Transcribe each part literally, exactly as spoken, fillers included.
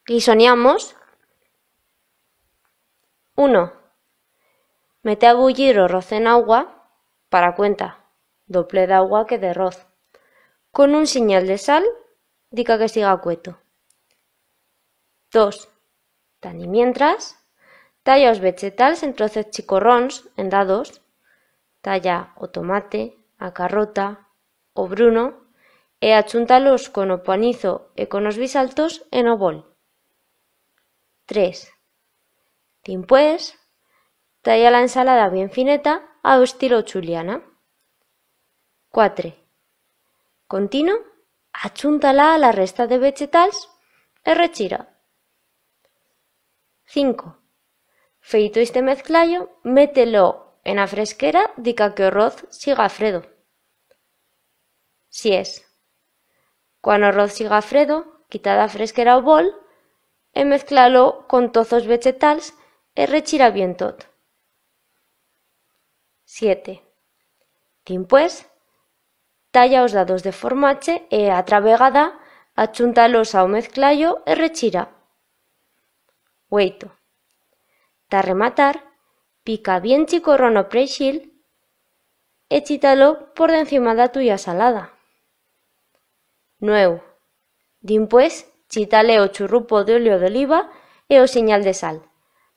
Guisoniamos. Uno. Mete a bullir o roz en augua, para cuenta, doble d'augua que de roz, con un sinyal de sal, dica que siga cueto. Dos. Tanimientras, talla os vegetals en trocez chicorrons, en dados, talla o tomate, a carrota, o bruno, e achunta-los con o panizo e con os bisaltos en o bol. Tres. Dimpués, talla la ensalada bien fineta a o estilo chuliana. Cuatre. Contino, achunta-la a la resta de vegetals e rechira. Cinco. Feito este mezclallo, mete-lo en a fresquera dica que o roz siga fredo. Sies. Cuan o roz siga fredo, quita d'a fresquera o bol e mezcla-lo con toz os vegetals e rechira bien tot. Siete. Dimpués, talla os dados de formatge e, atra vegada, achunta-los a o mezclallo e rechira. Ueito. Ta rematar, pica bien chicorrón o preixil e chita-lo por dencima d'a tuya salada. Nueu. Dimpués, chita-le o churrupo d'olio d'oliva e o sinyal de sal.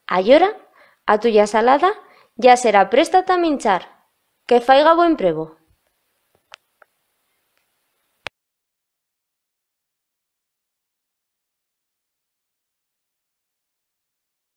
Allora, a tuya salada ya será presta ta minchar. Que faiga buen prevo!